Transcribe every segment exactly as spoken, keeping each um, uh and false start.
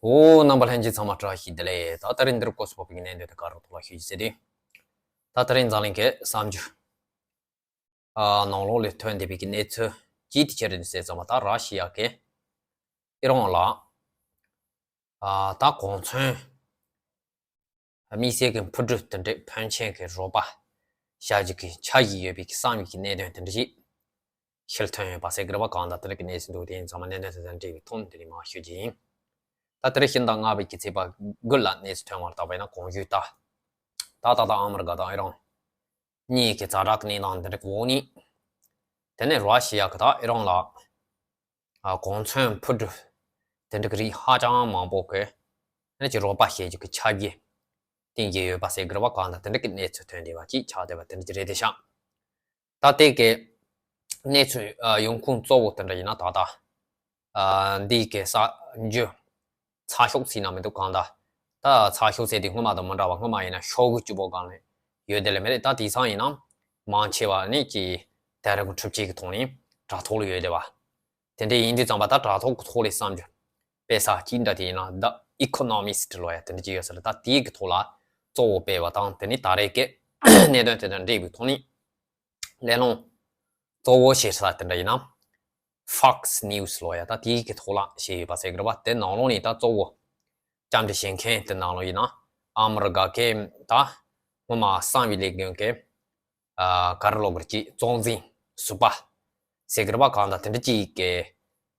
འོ། རྣམ་པ་ལྷན་རྒྱས་ཚང་མ་བཀྲ་ཤིས་བདེ་ལེགས། ད་ད་རིང་འདིར་སྐོར་སུ་བབས་པའི་གནད་དོན་དེ་ག་རུ་ཐོག་ལ་ཞུ་རྒྱུ་ཟེར་དུས། ད་ད་རིང་འཛམ་གླིང་གི་གསར་འགྱུར་ཨ་ནང་ལོགས་ལས་ཐོན་བསྡད་པའི་གནས་ཚུལ་གཅིག་དེ་ཅི་རེད་ཟེར་ཙམ་པ། ད་ར་ཤི་ཡ་གིས་ཨི་རན་ལ་ཨ་ད་གོ་མཚོན་དམིགས་བསལ་གྱི་འཕུར་གྲུ་དེ་འདྲའི་ཕོན་ཆེན་གྱི་རོགས་པ་བཞག་རྒྱུ་གི་འཆར་གཞི་ཡོད་པའི་གི་གསང་བའི་གི་གནད་དོན་དེ་འདྲ་ཞིག་ཕྱིར་ཐོན་ཡོད་པ་ཟེར་གི་རེད་པ། གང་ལྟར་དེ་འདྲ་གི་གནས་ཚུལ་འདུག་དེ་ཡིན་ཙང་མ་གནད་དོན་དེ་དང་འབྲེལ་བའི་ཐོག་ནས་དེ་རིང་མར་ཞུ་རྒྱུ་ཡིན། ད་དེ་རིང་ཕྱི་ཟླ་ལྔ་པའི་གི་ཚེས་པ་དགུ་ལ་གནས་ཚུལ་ཐོན་པར་བལྟས་པ་ཡིན་ན། གོང་ཞུས་ལྟར་ད་ད་ལྟ་ཨ་མི་རི་ཀ་དང་ཨི་རན་གཉིས་ཀྱི་ཛ་དྲག་གི་གནས་སྟངས་འདི་འདྲ་གི་འོག་ནས། དེ་ནས་ར་ཤི་ཡ་གིས་ད་ཨི་རན་ལ་ཨ་གོ་མཚོན་འཕུར་གྲུ་དེ་འདྲ་གི་རིགས་ཧ་ཅང་མང་པོ་གི་ཨ་ནི་ཅིག་རོགས་པ་བྱེད་རྒྱུ་གི་འཆར་གཞི་བཏིང་གི་ཡོད་པ་ཟེར་གི་རེད་པ། གང་ལྟར་དེ་འདྲ་གི་གནས་ཚུལ་ཐོན་བསྡད་པ་ཅིག་ཆགས་བསྡད་པ་དེ་འདྲ་ཅིག་རེད་དེ་ཤག་ད་ལྟའི་གི་གནས་ཚུལ་ཨ་ཡོང་ཁུངས་གཙོ་བོ་དེ་འདྲ་ཡིན་ན། ད་ལྟ་ཨ་འདི་གི་གསར་འགྱུར་ཚགས་ཤོག་ཚིག་ན་མི་འདུག་གང་ལྟར་ད་ཚགས་ཤོག་ཟེར་དུས་སྔོན་མ་དང་མི་འདྲ་བ། སྔོན་མ་ཡིན་ན་ཤོག་གུ་གཅིག་པོ་སྒང་ལ་ཡོད་དེ་ལས་མི་རེད། ད་དེང་སང་ཡིན་ན་མང་ཆེ་བ་ནི་ཅིག་དེང་རབས་ཀྱི་འཕྲུལ་ཆས་ཀྱི་ཐོག་ནས་དྲ་ཐོག་ལ་ཡོད་བསྡད་པ། དེ་འདྲ་ཡིན་དུས་ཙམ་པ། ད་དྲ་ཐོག་གི་ཐོག་ལ་གསར་འགྱུར་སྤེལ་ས་གཅིག་འདྲ་དེ་ཡིན་ན། The Economist ལབ་ཡ་དེ་འདྲ་ཅིག་ཡོད་ས་རེད། ད་དེའི་གི་ཐོག་ལ་གཙོ་བོ་སྤེལ་བ་དང་། དེ་ནི་ད་རེས་ཀྱི་གནད་དོན་དེ་དང་འབྲེལ་བའི་ཐོག་ནས་གླེང་སློང་གཙོ་བོ་བྱེད་ས་དེ་འདྲ་ཡིན་ན། Fox News ལབ་ཡ་ད་དེའི་གི་ཐོག་ལ་བྱས་ཡོད་པ་ཟེར་གི་རེད་པ། དེ་ནང་ལོགས་ནས་ད་གཙོ་བོ་བཅར་འདྲི་བྱེད་མཁན་དེ་ནང་ལོགས་ཡིན་ན། ཨ་མི་རི་ཀ་གི་ད་སྔོན་མ་གསང་བའི་ལས་འགུལ་གྱི་ཨ་ག་རེ་ལབ་དགོས་རེད། ཅིག་གཙོ་འཛིན་ཟུར་པ་ཟེར་གི་རེད་པ། གང་ལྟར་དེ་འདྲ་ཅིག་གི་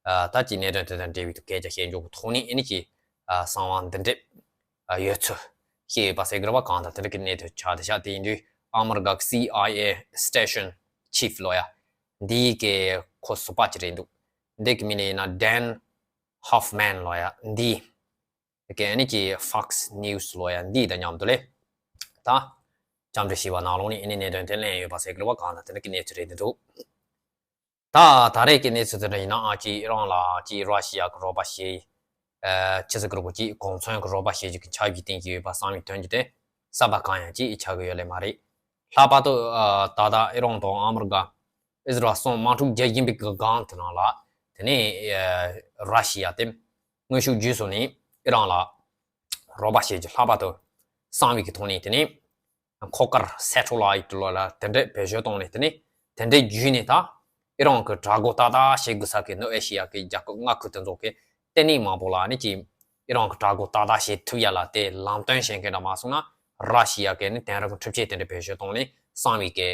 ཨ་ད་ཅིག་གནད་དོན་དེ་དང་འབྲེལ་བའི་ཐོག་སྐད་ཆ་བཤད་འཇོག་གི་ཐོག་ནས་ཨ་ནི་ཅིག་ཨ་གསང་བ་འདི་འདྲ་ཨ་ཡོད་ཚུལ་བཤད་ཡོད་པ་ཟེར་གི་རེད་པ། གང་ལྟར་དེ་འདྲ་གི་གནད་དོན་ཆགས་བསྡད་ཤག་དེ་ཡིན་དུས་ཨ་མི་རི་ཀ་གི་སི་ཨའི་ཨེ་སི་ཊེ་ཤན་ཆིཕ་ལབ་ཡ་འདི་གི་ཁོ་ཟུར་པ་ཅིག་རེད་འདུག་འདི་གི་མིང་ནི་ཡིན་ན་ཌན་ཧོཕ་མན་ལབ་ཡ་འདི། དེ་གའི་ཨ་ནི་ཅིག་Fox News ལབ་ཡ་འདི་དང་མཉམ་དུ་ལས་ད་བཅར་འདྲི་བྱས་པ་ནང་ལོགས་ནས་ཨ་ནི་གནད་དོན་དེ་གླེང་ཡོད་པ་ཟེར་གི་རེད་པ། གང་ལྟར་དེ་འདྲ་གི་གནས་ཚུལ་རེད་འདུག་ད་ད་རེས་ཀྱི་གནས་ཚུལ་དེ་འདྲ་ཡིན་ན། ཨ་ཅིག་ཨི་རན་ལ་ཅིག་ར་ཤི་ཡ་གི་རོགས་པ་བྱེད་ཨ་ཆི་ཟེར་གི་རེད་པ། ཅིག་གོ་མཚོན་གི་རོགས་པ་བྱེད་རྒྱུ་གི་འཆར་གཞི་བཏིང་གི་ཡོད་པ་གསང་བའི་དོན་གྱི་དེ་གསར་པ་གང་ཡང་ཅིག་ཆགས་གི་ཡོད་ལེ་མ་རེད། ལྷག་པར་དུ་ཨ་ད་ལྟ་ཨི་རན་དང་ཨ་མི་རི་ཀ་ཨི་ཟི་རལ་གསུམ་དམག་འཁྲུག་རྒྱག་བཞིན་པའི་གི་སྒང་དེ་ནང་ལ། དེ་ནས་ཨ་ར་ཤི་ཡ་དེ་དངོས་ཤུགས་བརྒྱུད་སོང་ནས་ཨི་རན་ལ་རོགས་པ་བྱེད་རྒྱུ། ལྷག་པར་དུ་གསང་བའི་གི་ཐོག་ནས་དེ་ནས་མཁོ་དཀར་སེ་ཊེ་ལའིཊ་ལབ་ཡ་དེ་འདྲ་བེད་སྤྱོད་བཏང་ནས། དེ་ནས་དེ་འདྲ་བརྒྱུད་ནས་ད་ཨི་རན་གི་དྲག་རྒོལ་ཏག་ཏག་བྱེད་དགོས་ས་གི་སྣོད་ཨེ་ཤི་ཡ་གི་རྒྱལ་ཁབ་མངའ་ཁུལ་དེ་ཚོ་གི་ལྟེ་གནས་མང་པོ་ལ་ཨ་ནི་ཅིག་ཨི་རན་གི་དྲག་རྒོལ་ཏག་ཏག་བྱེད་ཐུབ་ཡ་ལ་དེ་ལམ་སྟོན་བྱེད་མཁན་འདྲ་མ་སོང་ན། ར་ཤི་ཡ་གི་ནི་དེང་རབས་ཀྱི་འཕྲུལ་ཆས་དེ་འདྲ་བེད་སྤྱོད་བཏང་ནས་གསང་བའི་གི་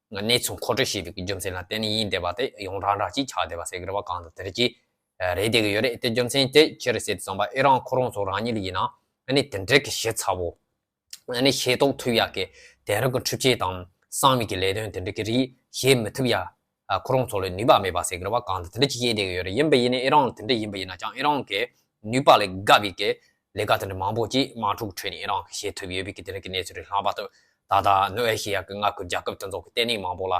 གནས་ཚུལ་མཁོ་སྤྲོད་བྱས་པའི་གི་རྒྱུ་མཚན་ལ་བརྟེན་ནས་ཡིན་བསྡད་པ་དེ་ཡོངས་གྲགས་འདྲ་ཅིག་ཆགས་བསྡད་པ་ཟེར་གི་རེད་པ། གང་ལྟར་དེ་འདྲ་ཅིག་རེད་བསྡད་གི་ཡོད་རེད། དེ་རྒྱུ་མཚན་དེ་ཅི་རེད་ཟེར་དུས་ཙམ་པ། ཨི་རན་ཁོ་རང་ཚོ་རང་ཉིད་ལ་ཡིན་ན་ཨ་ནི་དེ་འདྲ་གི་ཞིབ་ཚགས་པོ་ཨ་ནི་ཤེས་རྟོགས་ཐུབ་ཡག་གི་དེང་རབས་ཀྱི་འཕྲུལ་ཆས་དང་གསང་བའི་གི་ལས་དོན་དེ་འདྲ་གི་རིགས་ཤེས་མི་ཐུབ་ཡ། ཨ་ཁོ་རང་ཚོ་ལ་ནུས་པ་མེད་པ་ཟེར་གི་རེད་པ། གང་ལྟར་དེ་འདྲ་ཅིག་བཤད་བསྡད་གི་ཡོད་རེད། ཡིན་པ་ཡིན་ནའི་ཨི་རན་དེ་འདྲ་ཡིན་པ་ཡིན་ན་ཀྱང་ཨི་རན་གི་ནུས་པ་ལས་བརྒལ་བའི་གི་ལས་ཀ་དེ་འདྲ་མང་པོ་ཅིག་དམག་འཁྲུག་གི་ཁྲོད་ནས་ཨི་རན་གི་བྱེད་ཐུབ་ཡོད་པའི་གི་དེ་འདྲ་གི་གནས་ཚུལ་རེད། ལྷག་པར་དུ་ད་ལྟ་སྣོད་ཨེ་ཤེ་ཡ་གི་མངའ་ཁུལ་རྒྱལ་ཁབ་དེ་ཚོ་གི་ལྟེ་གནས་མང་པོ་ལ་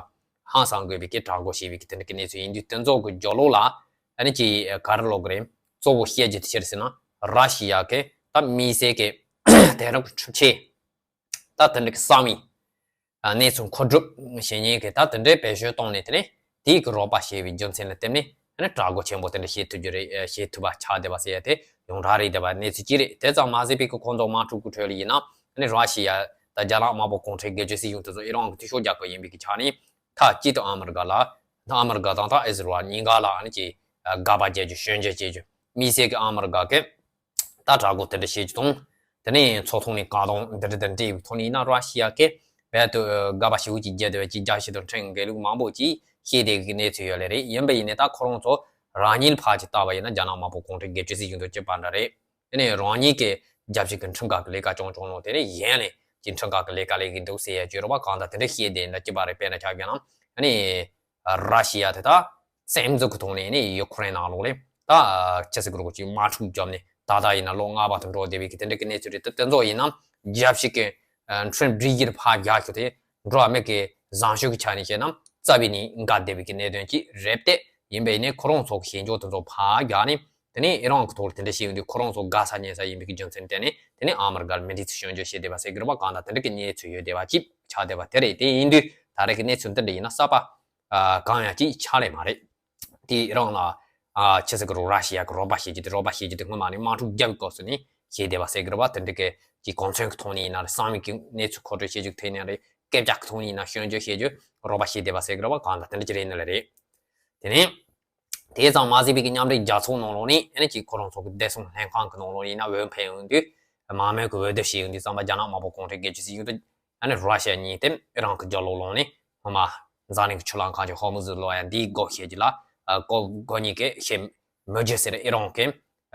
ཧང་སང་དགོས་པའི་གི་དྲག་རྒོལ་བྱས་པའི་གི་དེ་འདྲ་གི་གནས་ཚུལ་ཡིན་དུས། དེ་ཚོ་གི་རྒྱབ་ལོགས་ལ་ཨ་ནི་ཅིག་ག་རེ་ལབ་དགོས་རེད། གཙོ་བོ་བཤད་རྒྱུ་དེ་ཅི་རེད་ཟེར་ན། ར་ཤི་ཡ་གི་ད་དམིགས་བསལ་གི་དེང་རབས་ཀྱི་འཕྲུལ་ཆས་ད་དེ་འདྲ་གི་གསང་བའི་ཨ་གནས་ཚུལ་མཁོ་སྒྲུབ་བྱེད་མཁན་གྱི་ད་དེ་འདྲའི་བེད་སྤྱོད་བཏང་ནས། དེ་ནས་དེའི་གི་རོགས་པ་བྱས་པའི་རྒྱུ་མཚན་ལ་བརྟེན་ནས་ཨ་ནི་དྲག་རྒོལ་ཆེན་པོ་དེ་འདྲ་བྱེད་ཐུབ་རྒྱུ་རེད། ཨ་བྱེད་ཐུབ་པ་ཆགས་བསྡད་པ་ཟེར་ཡ་དེ་ཡོངས་གྲགས་རེད་བསྡད་པ་གནས་ཚུལ་གཅིག་རེད། དེ་ཙམ་མ་ཟད་པའི་གི་ཁོང་ཚོ་དམག་འཁྲུག་གི་ཁྲོད་ལ་ཡིན་ན་ཨ་ནི་ར་ཤི་ཡ་ད་རྒྱ་ནག་དམར་པོ་གུང་ཁྲན་སྒེར་གཅོད་སྲིད་གཞུང་དེ་ཚོ་ཨི་རན་གི་འཐུས་ཤོར་རྒྱལ་ཁབ་ཡིན་པའི་གི་ཆ་ནས། མཐའ་གཅིག་ཏུ་ཨ་མི་རི་ཀ་ལ། ཨ་མི་རི་ཀ་དང་ད་ཨི་ཟི་རལ་གཉིས་ཀ་ལ་ཨ་ནི་ཅིག་ཨ་དགག་པ་བྱེད་རྒྱུ། སྐྱོན་བརྗོད་བྱེད་རྒྱུ། དམིགས་བསལ་གྱི་ཨ་མི་རི་ཀ་གི་ད་དྲག་རྒོལ་དེ་འདྲ་བྱེད་རྒྱུ་དང་། དེ་ནས་ཚོགས་ཐོག་ནས་བཀག་སྡོམ་འདི་འདྲ་དང་འབྲེལ་བའི་ཐོག་ནས་ཡིན་ན་ར་ཤི་ཡ་གིས་རྦད་དེ་དགག་པ་ཞེ་པོ་ཅིག་བརྒྱབ་བསྡད་པ་ཅིག་རྒྱལ་སྤྱི་དང་ཁྲིམས་འགལ་ལུགས་མང་པོ་ཅིག་བཤད་བསྡད་ཀྱི་གནས་ཚུལ་ཡོད་ལེ་རེད། ཡིན་པ་ཡིན་ནའི་ད་ཁོ་རང་ཚོ་རང་ཉིད་ཕར་ཅིག་བལྟས་པ་ཡིན་ན་རྒྱ་ནག་དམར་པོ་གུང་ཁྲན་སྒེར་གཅོད་སྲིད་གཞུང་དང་གཅིག་པ་འདྲ་རེད། དེ་ནས་རང་ཉིད་ཀྱི་རྒྱལ་སྤྱི་གི་ཁྲིམས་ཁང་གི་ལས་ཀ་རྐྱང་རྐྱང་ནང་དེ་ནས་གཞན་ལ་ཅིག་ཁྲིམས་ཁང་གི་ལས་ཀ་ལས་ཀྱི་འདུག་ཟེར་ཡ་བརྗོད་རོགས་པ་གང་དང་དེ་འདྲ་བཤད་བསྡད་ཡིན་ན་གཅིག་པ་རེད། དཔེར་ན་ཆ་བཞག་ན་ཨ་ནི་ར་ཤི་ཡ་དེ་ད་བཙན་འཛུལ་གྱི་ཐོག་ནས་ནི་ཡུ་ཁུ་རེན་ནང་ལོགས་ལ་ད་ཅི་ཟེར་དགོས་རེད། ཅིག་དམག་འཁྲུག་བརྒྱབ་ནས་ད་ལྟ་ཡིན་ན་ལོ་ལྔ་བར་དུ་འགྲོ་བསྡད་པའི་གི་དེ་འདྲ་གི་གནས་ཚུལ་རེད། ད་དེ་ཚོ་ཡིན་ན་རྒྱལ་སྤྱི་གི་ཁྲིམས་སྒྲིག་གཞིར་ཕར་རྒྱག་ཞོར་དེ་འགྲོ་བ་མི་གི་བཟང་སྤྱོད་ཀྱི་ཆ་ནས་བཤད་ན་རྩ་བའི་ནས་འགལ་བསྡད་པའི་གི་གནད་དོན་ཅིག་རེད་དེ། ཡིན་པ་ཡིན་ནའི་ཁོ་རང་ཚོ་གི་ཞེན་ཆགས་དེ་ཚོ་ཕར་རྒྱག་ནས། དེ་ནས་ཨི་རན་གྱི་ཐོག་ལ་དེ་འདྲ་བྱས་ཡོང་དུས་ཁོ་རང་ཚོ་དགའ་ས་ཉན་ས་ཡིན་པའི་གི་རྒྱུ་མཚན་བརྟེན་ནས། དེ་ནས་ཨ་མི་རི་ཀ་ལ་མི་འགྲིག་ཚུལ་སྐྱོན་བརྗོད་བྱས་བསྡད་པ་ཟེར་གི་རེད་པ། གང་ལྟར་དེ་འདྲ་གི་གནས་ཚུལ་ཡོད་བསྡད་པ་ཅིག་ཆགས་བསྡད་པ་དེ་རེད། དེ་ཡིན་དུས་ད་རེས་ཀྱི་གནས་ཚུལ་འདི་འདྲ་ཡིན་ན་གསར་པ་ཨ་གང་ཡང་ཅིག་ཆགས་ལེ་མ་རེད། དེ་ཨི་རན་ལ་ ཨ་ཆི་ཟེར་གི་རོ་ར་ཤི་ཡ་གི་རོགས་པ་བྱེད་རྒྱུ་དེ་རོགས་པ་བྱེད་རྒྱུ་དེ་སྔོན་མ་ནས་དམག་འཁྲུག་རྒྱག་གི་སྐབས་སུ་ནས་བྱས་བསྡད་པ་ཟེར་གི་རེད་བ། དེ་འདྲ་གི་ཅིག་གོ་མཚོན་གི་ཐོག་ནས་ཡིན་ན་རེད། གསང་བའི་གི་གནས་ཚུལ་མཁོ་སྤྲོད་བྱེད་རྒྱུ་ཐད་ནས་རེད། སྐད་ཆ་གི་ཐོག་ནས་ཡིན་ན་སྐྱོན་བརྗོད་བྱེད་རྒྱུ་རོགས་པ་བྱས་བསྡད་པ་ཟེར་གི་རེད་བ། གང་ལྟར་དེ་འདྲ་ཅིག་རེད་ནི་ལ་རེད། དེ་ནས། དེ་ཙམ་མ་ཟད་པའི་གི་མཉམ་འབྲེལ་རྒྱལ་ཚོགས་ནང་ལོགས་ནས་ཨ་ནི་ཅིག་ཁོ་རང་ཚོ་གི་བདེ་སྲུང་ལྷན་ཁང་གི་ནང་ལོགས་ཡིན་ན་འོས་འཕེན་ཡོང་དུས་མང་མོས་ཀྱི་འོས་བསྡུ་བྱས་ཡོང་དུས་ཙམ་པ་རྒྱ་ནག་དམར་པོ་གུང་ཁྲན་སྒེར་གཅོད་བྱས་ཡོང་དུས་ཨ་ནི་ར་ཤི་ཡ་གཉིས་དེ་ཨི་རན་གྱི་རྒྱབ་ལོགས་ལོགས་ནས་ཧོ་མ་འཛམ་གླིང་གི་ཆུ་ལྷག་ཁང་ཆེན་ཧོར་མུ་ཟི་ལོག་ཡ་འདིའི་སྒོ་ཕྱེ་རྒྱུ་ལ་ཨ་སྒོ་སྒོ་གཉིས་ཀྱི་ཕྱེ་མི་རྒྱུ་ཟེར། ཨི་རན་གྱི་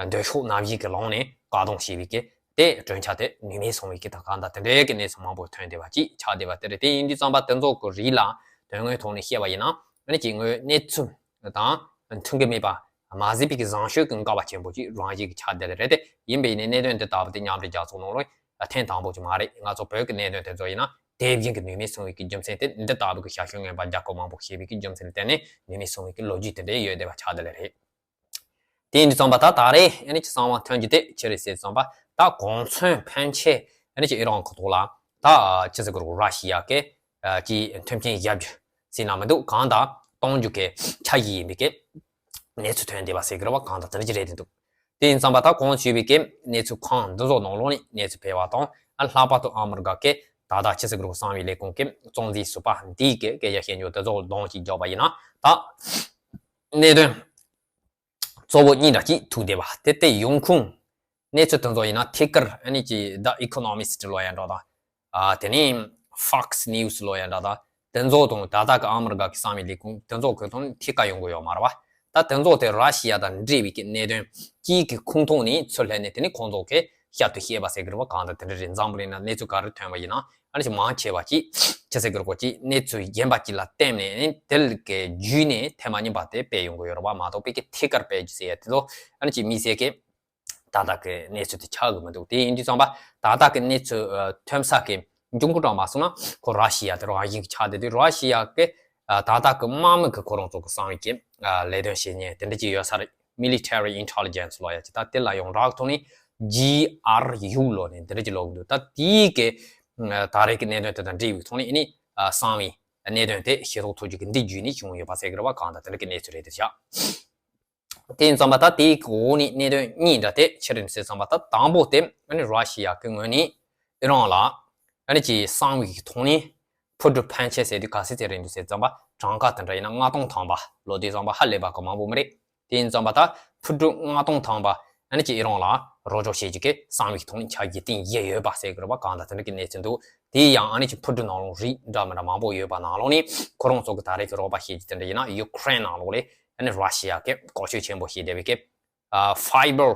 འདོད་ཕྱོགས་ནང་བཞིན་གྱི་ལམ་ནས་བཀག་སྡོམ་བྱས་པའི་གི་དེ་གྲོས་འཆར་དེ་ནུས་མེད་སོང་བའི་གི་ད་གང་ལྟར་དེ་འདྲའི་གི་གནས་ཚུལ་མང་པོ་ཐོན་བསྡད་པ་ཅིག་ཆགས་བསྡད་པ་དེ་རེད། དེ་ཡིན་དུས་ཙམ་པ་དེ་ཚོ་གི་རིགས་ལ་དོན་དངོས་ཐོག་ནས་བཤད་པ་ཡིན་ན་ཨ་ནི་ཅིག་དངོས་གནས་ཚུལ་དང་མཐུན་གྱི་མེད་པ་མ་ཟད་པའི་གི་བཟང་སྤྱོད་ཀྱི་འགལ་བ་ཆེན་པོ་ཅིག་རང་བཞིན་གྱི་ཆགས་བསྡད་རེད་དེ། ཡིན་པས་ནས་གནད་དོན་འདི་ལྟ་བུ་དེ་མཉམ་འབྲེལ་རྒྱལ་ཚོགས་ནང་ལོགས་ཐེངས་དང་པོ་ཅིག་མ་རེད། ང་ཚོ་བོད་ཀྱི་གནད་དོན་དེ་ཚོ་ཡིན་ན་དེ་བཞིན་གྱི་ནུས་མེད་སོང་བའི་གི་རྒྱུ་མཚན་དེ་འདི་ལྟ་བུ་གི་ཞར་ཞུ་ངན་པ་རྒྱལ་ཁབ་མང་པོ་བྱས་པའི་གི་རྒྱུ་མཚན་ལ་བརྟེན་ནས་ནུས་མེད་སོང་བའི་གི་ལོ་རྒྱུས་དེ་འདྲ་ཡོད་བསྡད་པ་ཆགས་བསྡད་ལེ་རེད། དེ་ཡིན་དུས་ཙམ་པ་ད་ད་རེས་ཨ་ནི་ཅིག་གསང་བ་ཐོན་རྒྱུ་དེ་ཅི་རེད་ཟེར་ཙམ་པ་ད་གོང་མཚོན་ཕན་ཆད་ཨ་ནི་ཅིག་ཨི་རན་གི་ཐོག་ལ་ད་ཅི་ཟེར་དགོས་རེད། ར་ཤི་ཡ་གི་ཅིག་མཐུན་རྐྱེན་བཞག་རྒྱུ་ཟེར་ན་མི་འདུག་གང་ལྟར་གཏོང་རྒྱུ་གི་འཆར་གཞི་ཡིན་པའི་གི་གནས་ཚུལ་ཐོན་བསྡད་པ་ཟེར་གི་རེད་བ། གང་ལྟར་དེ་འདྲ་ཅིག་རེད་དེ་འདུག་དེ་ཡིན་ཙམ་པ་ད་གོང་ཞུས་པའི་གི་གནས་ཚུལ་ཁང་འདི་ཚོ་ནང་ལོགས་ནས་གནས་ཚུལ་སྤེལ་བ་དང་ཨ་ལྷག་པར་དུ་ཨ་མི་རི་ཀ་གི་ད་ལྟ་ཅི་ཟེར་དགོས་རེད། གསང་བའི་ལས་ཁུངས་ཀྱི་གཙོ་འཛིན་ཟུར་པ་འདིའི་གི་སྐད་ཆ་བཤད་རྒྱུ་དེ་ཚོ་གདོང་ཅིག་རྒྱག་པ་ཡིན་ན་ད་གནད་དོན། གཙོ་བོ་གཉིས་འདྲ་གཅིག་ཐུག་བསྡད་པ་དེ་དེ་ཡོང་ཁུངས་གནས་ཚུལ་དེ་ཚོ་ཡིན་ན་ཐད་ཀར་ཨ་ནི་ཅི་The Economist་ལོ་ཡ་འདྲ་དང་། ཨ་དེ་ནས་Fox News་ལོ་ཡ་འདྲ་དང་དེ་ཚོ་དང་ད་ལྟ་གི་ཨ་མི་རི་ཀ་གི་གསང་བའི་ལས་ཁུངས་དེ་ཚོ་གི་ཐོག་ནས་ཐད་ཀར་ཡོང་གི་ཡོད་མ་རེད་བ། ད་དེ་ཚོ་དེ་ར་ཤི་ཡ་དང་འབྲེལ་བའི་གི་གནད་དོན་གཅིག་གི་ཁུངས་ཐོག་ནས་ཚུར་སླེབས་ནས་དེ་ནས་ཁོང་ཚོ་གི་ཞབས་ཏུ་བཤད་པ་ཟེར་གི་རེད་བ། གང་ལྟར་དེ་འདྲ་རེད། འཛམ་བུ་གླིང་ན་གནས་ཚུལ་ག་རེ་ཐོན་པ་ཡིན་ན། ཨ་ནི་ཅིག་མང་ཆེ་བ་ཅིག་ཅི་ཟེར་གི་རེད་གོ། ཅིག་གནས་ཚུལ་གཞན་པ་ཅིག་ལ་བརྟེན་ནས་ནི་དེ་ལ་གི་བརྒྱུད་ནས་ཐེངས་མ་གཉིས་པ་དེ་སྤེལ་ཡོང་གི་ཡོད་རེད་བ། མ་གཏོགས་པའི་གི་ཐད་ཀར་སྤེལ་རྒྱུ་ཟེར་ཡ་དེ་ཚོ་ཨ་ནི་ཅིག་དམིགས་བསལ་གི་ད་ལྟ་གི་གནས་ཚུལ་དེ་ཆགས་གི་མི་འདུག་དེ་ཡིན་དུས་ཙམ་པ་ད་ལྟ་གི་གནས་ཚུལ་ཨ་ཐོན་ས་གི་འབྱུང་ཁུངས་དྲངས་པ་སོང་ན་ཁོ་ར་ཤི་ཡ་དེ་རང་བཞིན་གྱི་ཆགས་བསྡད་དུས། ར་ཤི་ཡ་གི་ཨ་ད་ལྟ་གི་དམག་མི་གི་ཁོ་རང་ཚོ་གི་གསང་བའི་གི་ཨ་ལས་དོན་བྱེད་མཁན་དེ་འདྲ་ཅིག་ཡོད་ས་རེད། Military Intelligence་ལོ་ཡ་ཅིག་ད་དེ་ལ་ཡོངས་གྲགས་ཐོག་ནས་ཇི་ཨར་ཡུ་ལོ་ནས་འདི་འདྲ་ཅིག་ལོག་གི་འདུག་ད་དེའི་གི་ད་རེས་ཀྱི་གནད་དོན་དེ་དང་འབྲེལ་བའི་ཐོག་ནས་ཨ་ནི་གསང་བའི་གནད་དོན་དེ་ཤེས་རྟོགས་ཐུབ་རྒྱུ་གི་འདི་བརྒྱུད་ནས་བྱུང་ཡོད་པ་ཟེར་གི་རེད་བ། གང་ལྟར་དེ་འདྲ་གི་གནས་ཚུལ་རེད་དེ་ཤག་དེ་ཡིན་ཙམ་པ་ད་དེའི་འོག་ནས་གནད་དོན་གཉིས་འདྲ་དེ་ཆི་རེད་ཟེར་ཙམ་པ་ད་དང་པོ་དེ་ཨ་ནི་ར་ཤི་ཡ་གི་ངོས་ནས་ཨི་རན་ལ་ཨ་ནི་ཅིག་གསང་བའི་གི་ཐོག་ནས་འཕུར་གྲུ་ཕན་ཆད་ཟེར་དུས་ག་ཚད་ཟེར་རེད་འདུག་ཟེར་ཙམ་པ་གྲངས་ཀ་དེ་འདྲ་ཡིན་ན་ལྔ་སྟོང་ཐམ་པ། ལོ་དེ་ཙམ་པ་ཧ་ལས་པ་གི་མང་པོ་མི་རེད། དེ་ཡིན་ཙམ་པ་ད་འཕུར་གྲུ་ལྔ་སྟོང་ཐམ་པ་ཨ་ནི་ཅིག་ཨི་རན་ལ་རོགས་སྐྱོར་བྱེད་རྒྱུ་གི་གསང་བའི་ཐོག་ནས་འཆར་གཞི་གཏིང་བཞི་ཡོད་པ་ཟེར་གི་རེད་བ། གང་ལྟར་དེ་འདྲ་གི་གནས་ཚུལ་འདུག་དེ་ཡང་ཨ་ནི་ཅིག་འཕུར་གྲུ་ནང་ལོགས་རིགས་འདྲ་མི་འདྲ་མང་པོ་ཡོད་པ་ནང་ལོགས་ནས་ཁོ་རང་ཚོ་གི་ད་རེས་ཀྱི་རོགས་པ་བྱེད་རྒྱུ་དེ་འདྲ་ཡིན་ན་ཡུ་ཀེ་རེན་ནང་ལོགས་ལས་ཨ་ནི་ར་ཤི་ཡ་གི་འགོག་སྐྱོད་ཆེན་པོ་བྱེད་བསྡད་པའི་གི་ཨ་fiber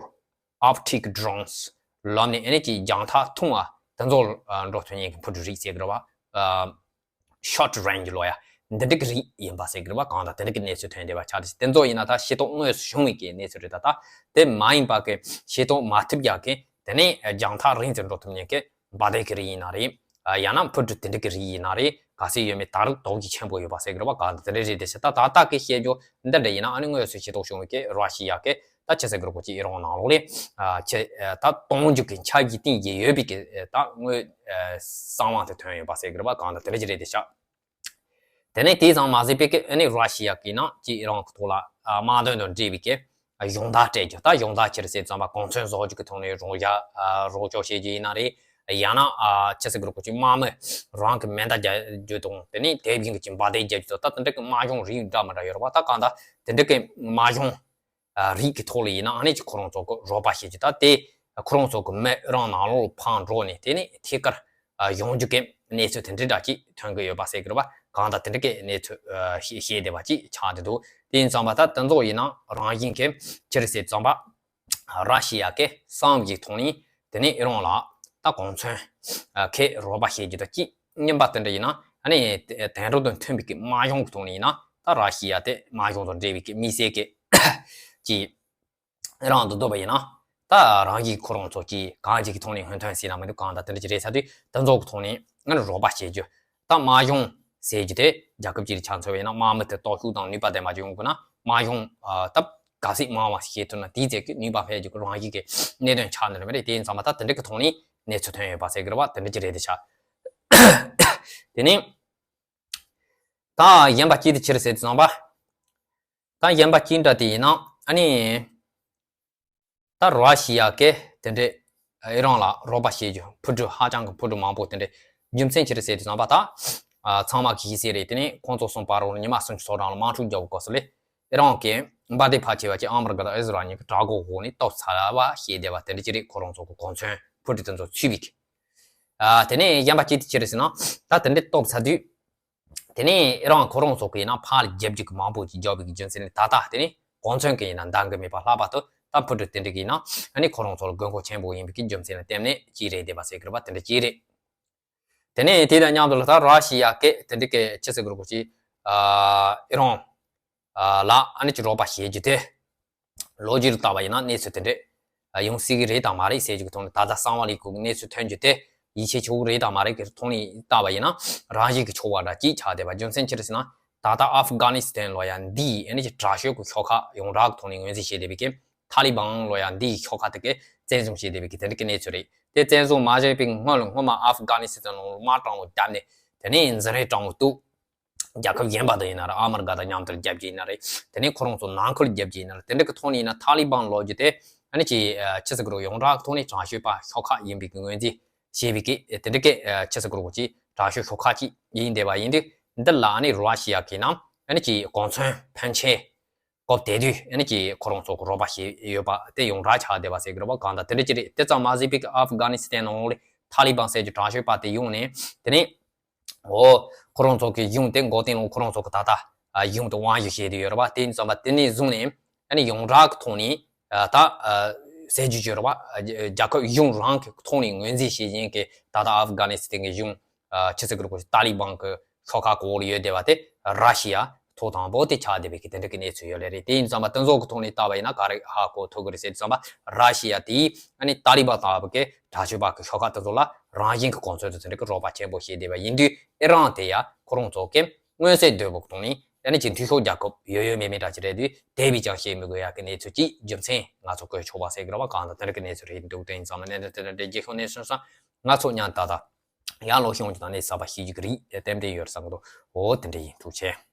optic drones་ལབ་ནས་ཨ་ནི་ཅིག་རྒྱང་ཐག་ཐུང་བ་དེ་ཚོ་ཨ་འགྲོ་ཐུབ་མཁན་གྱི་འཕུར་གྲུ་རིགས་ཟེར་གི་རེད་བ། ཨ་short range་ལོ་ཡ་འདི་འདྲ་གི་རིགས་ཡིན་པ་ཟེར་གི་རེད་བ། གང་ལྟར་དེ་འདྲ་གི་གནས་ཚུལ་ཐོན་བསྡད་པ་ཆགས་ཏེ། དེ་ཚོ་ཡིན་ན་ད་ཤེས་རྟོགས་དངོས་སུ་བྱུང་བའི་གི་གནས་ཚུལ་རེད། ད་ད་དེ་མ་ཡིན་པ་གི་ཤེས་རྟོགས་མ་ཐུབ་ཡག་གི་དེ་ནས་རྒྱང་ཐག་རིང་ཙམ་འགྲོ་ཐུབ་མཁན་གི་འབར་མདེལ་གི་རིགས་ཡིན་ན་རེད། ཡང་ན་འཕུར་གྲུ་དེ་འདྲ་གི་རིགས་ཡིན་ན་རེད། གལ་སྲིད་ཡོད་མེད་ད་རུང་དོགས་གཞི་ཆེན་པོ་ཡོད་པ་ཟེར་གི་རེད་བ། གང་ལྟར་དེ་འདྲ་རེད་དེ་ཤག་ད་ད་ལྟ་གི་བཤད་རྒྱུ་འདི་འདྲ་ཡིན་ན་ཨ་ནི་དངོས་སུ་ཤེས་རྟོགས་བྱུང་བའི་གི་ར་ཤི་ཡ་གི་ད་ཅི་ཟེར་གི་རེད་གོ། ཅིག་ཨི་རན་ནང་ལོགས་ལས་ཨ་ཅི་ཨ་ད་གཏོང་རྒྱུ་གི་འཆར་གཞི་གཏིང་ཡེ་ཡོད་པའི་གི་ཨ་ད་དངོས་ཨ་གསང་བ་དེ་ཐོན་ཡོད་པ་ཟེར་གི་རེད་བ། གང་ལྟར་དེ་འདྲ་ཅིག་རེད་དེ་ཤག་དེ་ནས་དེ་ཙམ་མ་ཟད་པའི་གི་ཨ་ནི་ར་ཤི་ཡ་གི་ནང་ཅིག་ཨི་རན་གི་ཐོག་ལ་ཨ་དམག་དོན་དང་འབྲེལ་བའི་གི་ཨ་གཞུང་བརྡ་སྤྲད་རྒྱུ། ད་གཞུང་བརྡ་ཅི་རེད་ཟེར་ཙམ་པ་གོ་མཚོན་བཟོ་རྒྱུ་གི་ཐོག་ནས་རོགས་ཞབས་ཨ་རོགས་སྐྱོར་བྱེད་རྒྱུ་ཡིན་ན་རེད། ཡང་ན་ཨ་ཅི་ཟེར་གི་རེད་གོ། ཅིག་དམག་མི་རང་གི་མེ་མདའ་རྒྱག་རྒྱུ་དང་དེ་ནས་དེ་བཞིན་གི་ཅིག་འབར་མདེལ་རྒྱག་རྒྱུ་དང་ད་དེ་འདྲ་གི་དམག་སྦྱོང་རིགས་འདྲ་མི་འདྲ་ཡོད་རེད་བ། ད་གང་ལྟར་དེ་འདྲ་གི་དམག་སྦྱོང་ཨ་རིགས་ཀྱི་ཐོག་ལ་ཡིན་ན་ཨ་ནི་ཅིག་ཁོ་རང་ཚོ་གི་རོགས་པ་བྱེད་རྒྱུ། ད་དེ་ཁོ་རང་ཚོ་གི་མི་རང་ནང་ལོགས་ཕར་འགྲོ་ནས་དེ་ནས་ཐད་ཀར་ཨ་ཡོང་རྒྱུ་གི་གནས་ཚུལ་དེ་འདྲ་འདྲ་ཅིག་ཐོན་གི་ཡོད་པ་ཟེར་གི་རེད་བ། གང་ལྟར་དེ་འདྲ་གི་གནས་ཚུལ་ཨ་བཤད་བཤད་བསྡད་པ་ཅིག་ཆགས་བསྡད་འདུག་དེ་ཡིན་ཙམ་པ་ད་དེ་ཚོ་ཡིན་ན་རང་བཞིན་གི་ཅི་རེད་ཟེར་ཙམ་པ་ར་ཤི་ཡ་གི་གསང་བའི་ཐོག་ནས་དེ་ནས་ཨི་རན་ལ་ད་གོ་མཚོན་ཨ་གི་རོགས་པ་བྱེད་རྒྱུ་དང་གཅིག་གཉིས་པ་དེ་འདྲ་ཡིན་ན་ཨ་ནི་དེང་རབས་དང་མཐུན་པའི་གི་དམག་སྦྱོང་གི་ཐོག་ནས་ཡིན་ན་ད་ར་ཤི་ཡ་དེ་དམག་སྦྱོང་དང་འབྲེལ་བའི་གི་དམིགས་བསལ་གི་ཅིག་རང་དུ་བསྡུ་བ་ཡིན་ན་ད་རང་གི་ཁོ་རང་ཚོ་གི་གང་ཅིག་གི་ཐོག་ནས་སྔོན་ཐོན་ཟེར་ན་མི་འདུག་གང་ལྟར་དེ་འདྲ་ཅིག་རེད་ས་དུས་དེ་ཚོ་གི་ཐོག་ནས་ང་ནི་རོགས་པ་བྱེད་རྒྱུ། ད་དམག་སྦྱོང་ཟེར་རྒྱུ་དེ་རྒྱལ་ཁབ་ཅིག་ལ་ཆ་མཚོན་པ་ཡིན་ན་དམག་མི་དེ་སྟོབས་ཤུགས་དང་ནུས་པ་ལྡན་པ་ཅིག་ཡོང་དགོས་ན་དམག་སྦྱོང་ཨ་ད་ག་ཚད་མང་བ་ཞིག་བྱེད་ཐུབ་ན་དེའི་ཚད་ཀྱི་ནུས་པ་འཕེལ་རྒྱུ་གི་རང་བཞིན་གྱི་གནད་དོན་ཆགས་ནི་རེད་མ་རེད། དེ་ཡིན་ཙང་མ་ད་དེ་འདྲ་གི་ཐོག་ནས་གནས་ཚུལ་ཐོན་ཡོད་པ་ཟེར་གི་རེད་བ། དེ་འདྲ་ཅིག་རེད་དེ་ཤག་དེ་ནས་ད་གཞན་པ་གཅིག་དེ་ཅི་རེད་ཟེར་དུས་ཙམ་པ། ད་གཞན་པ་གཅིག་འདྲ་དེ་ཡིན་ན་ ཨ་ནི། ད་ར་ཤི་ཡ་གིས་དེ་འདྲའི་ཨི་རན་ལ་རོགས་པ་བྱེད་རྒྱུ་འཕུར་གྲུ་ཧ་ཅང་གི་འཕུར་གྲུ་མང་པོ་དེ་འདྲའི་རྒྱུ་མཚན་ཅི་རེད་ཟེར་དུས་ཙམ་པ་ད། ཨ། ཚང་མ་གིས་ཤེས་ཟེར་རེད། དེ་ནས་ཁོང་ཚོ་གསུམ་བར་རུ་ཉི་མ་སུམ་ཅུ་སོ་གྲངས་ལ་དམག་འཁྲུག་རྒྱག་དགོས་སྐབས་སུ་ལས། ཨི་རན་གྱི་འབར་མདེལ་ཕལ་ཆེ་བ་ཅིག་ཨ་མི་རི་ཀ་དང་ཨི་ཟི་རལ་གཉིས་ཀྱི་དྲག་རྒོལ་འོག་ནས་གཏོར་ཚར་བ་ཤེས་བསྡད་པ་དེ་འདྲ་ཅིག་རེད། ཁོ་རང་ཚོ་གི་གོ་མཚོན་འཕུར་གྲུ་དེ་ཚོ་ཚུད་པའི་གི། ཨ། དེ་ནས་གཞན་པ་ཅིག་དེ་ཅི་རེད་ཟེར་ན། ད་དེ་འདྲ་གཏོར་ཚར་དུས། དེ་ནས་ཨི་རན་ཁོ་རང་ཚོ་གི་ཡིན་ན་ཕར་ལ་རྒྱབ་རྒྱུ་གི་མང་པོ་ཅིག་རྒྱབ་པའི་གི་རྒྱུ་མཚན་ནི་ད་ལྟ་དེ་ནས་གོ་མཚོན་གི་ཡིན་ན་འདང་གི་མེད་པ། ལྷག་པར་དུ་ད་འཕུར་གྲུ་དེ་འདྲ་གི་ཡིན་ན་ཨ་ནི་ཁོ་རང་ཚོ་ལ་དགོས་མཁོ་ཆེན་པོ་ཡིན་པའི་གི་རྒྱུ་མཚན་ལ་བརྟེན་ནས་ཅིག་རེད་བསྡད་པ་ཟེར་གི་རེད་པ། དེ་འདྲ་ཅིག་རེད། དེ་ནས་དེ་དང་མཉམ་དུ་ལ་ད་ར་ཤི་ཡ་གིས་དེ་འདྲ་གི་ཅི་ཟེར་དགོས་རེད། ཁོ་ཅིག་ཨ། ཨི་རན་ཨ་ལ་ཨ་ནི་ཅིག་རོགས་པ་བྱེད་རྒྱུ་དེ། ལོ་རྒྱུས་ལ་བལྟས་པ་ཡིན་ན་གནས་ཚུལ་དེ་འདྲ་ཡོང་སྲིད་ཀྱི་རེད་དང་མ་རེད་ཟེར་རྒྱུ་གི་ཐོག་ནས། ད་ལྟ་གསང་བ་ལས་ཁུངས་ཀྱི་གནས་ཚུལ་ཐོན་རྒྱུ་དེ་ཡིད་ཆེས་ཆོག་གི་རེད་དང་མ་རེད་ཀྱི་ཐོག་ནས་བལྟས་པ་ཡིན་ན་རང་བཞིན་གྱི་ཆོག་པ་འདྲ་ཅིག་ཆགས་བསྡད་པ། རྒྱུ་མཚན་ཅི་རེད་ཟེར་ན། ད་ལྟ་ཨབ་གྷ་ནི་སི་ཐན་ལ་ཡང་འདིའི་ཨ་ནི་ཅིག་དྲག་ཤོས་ཀྱི་ཤོག་ཁག་ཡོངས་གྲགས་ཀྱི་ཐོག་ནས་ངོས་འཛིན་བྱེད་བསྡད་པའི་གི་ཐ་ལི་བན་ལ་ཡང་འདིའི་ཤོག་ཁག་དེ་གིས་བཙན་བཟུང་བྱེད་བསྡད་པའི་གི་དེ་འདྲ་གི་གནས་ཚུལ་རེད། དེ་བཙན་བཟུང་མ་བྱས་པའི་སྔོན་ལ་སྔོན་མ་ཨབ་གྷ་ནི་སི་ཐན་ནང་ལ་དམག་དྲང་བོ་བརྒྱབ་ནས། དེ་ནས་འཛིང་རེས་དྲང་བོ་བཙུགས། རྒྱལ་ཁབ་གཞན་པ་དང་ཡིན་ན་རེད། ཨ་མི་རི་ཀ་དང་མཉམ་དུ་རྒྱབ་རྒྱུ་ཡིན་ན་རེད། དེ་ནས་ཁོ་རང་ཚོ་ནང་ཁུལ་རྒྱབ་རྒྱུ་ཡིན་ན་རེད། དེ་འདྲ་གི་ཐོག་ནས་ཡིན་ན་ཐ་ལི་བན་ལབ་རྒྱུ་དེ་ཨ་ནི་ཅིག་ཨ། ཅི་ཟེར་དགོས་རེད། ཡོངས་གྲགས་ཐོག་ནས་དྲག་ཤོས་པ་ཤོག་ཁག་ཡིན་པའི་གི་ངོས་འཛིན་བྱས་པའི་གི་དེ་འདྲ་གི་ཨ། ཅི་ཟེར་དགོས་རེད། ཅིག་དྲག་ཤོས་ཤོག་ཁག་ཅིག་ཡིན་བསྡད་པ་ཡིན་དུས། འདི་ལ་ཨ་ནི་ར་ཤི་ཡ་གི་ནང་ཨ་ནི་ཅིག་གོ་མཚོན་ཕན་ཆད་སྐབས་དེ་དུས་ཨ་ནི་ཅིག་ཁོ་རང་ཚོ་གི་རོགས་པ་བྱས་ཡོད་པ་དེ་ཡོངས་གྲགས་ཆགས་བསྡད་པ་ཟེར་གི་རེད་པ། གང་ལྟར་དེ་འདྲ་ཅིག་རེད། དེ་ཙམ་མ་ཟད་པའི་གི་ཨབ་གྷ་ནི་སི་ཐན་ནང་ལ་ཐ་ལི་བན་ཟེར་གྱི་དྲག་ཤོས་པ་དེ་ཡོང་ནས། དེ་ནས། འོ། ཁོ་རང་ཚོ་གི་གཞུང་དེ་མགོ་རྟིང་ལ་ཁོ་རང་ཚོ་གི་ད་ལྟ་ཨ། གཞུང་དེ་དབང་བསྒྱུར་བྱས་བསྡད་ཡོད་རེད་པ། དེ་ཡིན་ཙམ་པ་དེ་ནས་བཟུང་ནས་ཨ་ནི་ཡོངས་གྲགས་ཀྱི་ཐོག་ནས་ཨ། ད་ཨ། ཟེར་རྒྱུ་ཅིག་ཡོད་རེད་པ། ཨ། རྒྱལ་ཁབ་གཞུང་རང་གི་ཐོག་ནས་ངོས་འཛིན་བྱེད་བཞིན་གྱི་ད་ལྟ་ཨབ་གྷ་ནི་སི་ཐན་གྱི་གཞུང་། ཨ། ཅི་ཟེར་དགོས་རེད། ཁོ་ཐ་ལི་བན་གྱི་ཤོག་ཁག་གི་འོག་ལ་ཡོད་བསྡད་པ་དེ་ར་ཤི་ཡ་ཐོག་དང་པོ་དེ་ཆགས་བསྡད་པའི་གི་དེ་འདྲ་གི་གནས་ཚུལ་ཡོད་ལེ་རེད། དེ་ཡིན་ཙམ་པ་དེ་ཚོ་གི་ཐོག་ནས་བལྟས་པ་ཡིན་ན་ག་རེ་ཧ་གོ་ཐུབ་ཀྱི་རེད་ཟེར་དུས་ཙམ་པ། ར་ཤི་ཡ་དེས་ཨ་ནི་ཐ་ལི་བན་ལྟ་བུ་གི་དྲག་ཤོས་པ་གི་ཤོག་ཁག་དེ་ཚོ་ལ་རང་བཞིན་གི་གོ་མཚོན་དེ་ཚོ་འདྲ་གི་རོགས་པ་ཆེན་པོ་བྱས་བསྡད་པ་ཡིན་དུས། ཨི་རན་དེ་ཡ་ཁོ་རང་ཚོ་གི་མངོན་གསལ་དོད་པོ་གི་ཐོག་ནས་ཨ་ནི་ཅིག་འཐུས་ཤོར་རྒྱག་སྐབས་ཡོད་ཡོད་མེད་མེད་འདྲ་ཅིག་རེད་དུས། དེ་བས་ཀྱང་བཤད་མི་དགོས་ཡ་གི་གནས་ཚུལ་ཅིག་རྒྱུ་མཚན་ང་ཚོ་བཀོད་ཆོག་པ་ཟེར་གི་རེད་པ། གང་ལྟར་དེ་འདྲ་གི་གནས་ཚུལ་རེད་འདུག་དེ་ཡིན་ཙམ་པ་གནད་དོན་དེ་འདྲ་འདྲ་རྒྱས་ཤོག་གནས་ཚུལ་སོང་ཙང་། ང་ཚོ་མཉམ་ད་ལྟ་ཡར་ལངས་ཤོག་གི་ནང་ནས་གསར་པ་ཤེས་རྒྱུ་གི་རེད། ཏན་ཏན་ཡོད་བསམ་གི་འདུག་འོ། དེ་འདྲ་ཡིན། ཐུགས་རྗེ་ཆེ།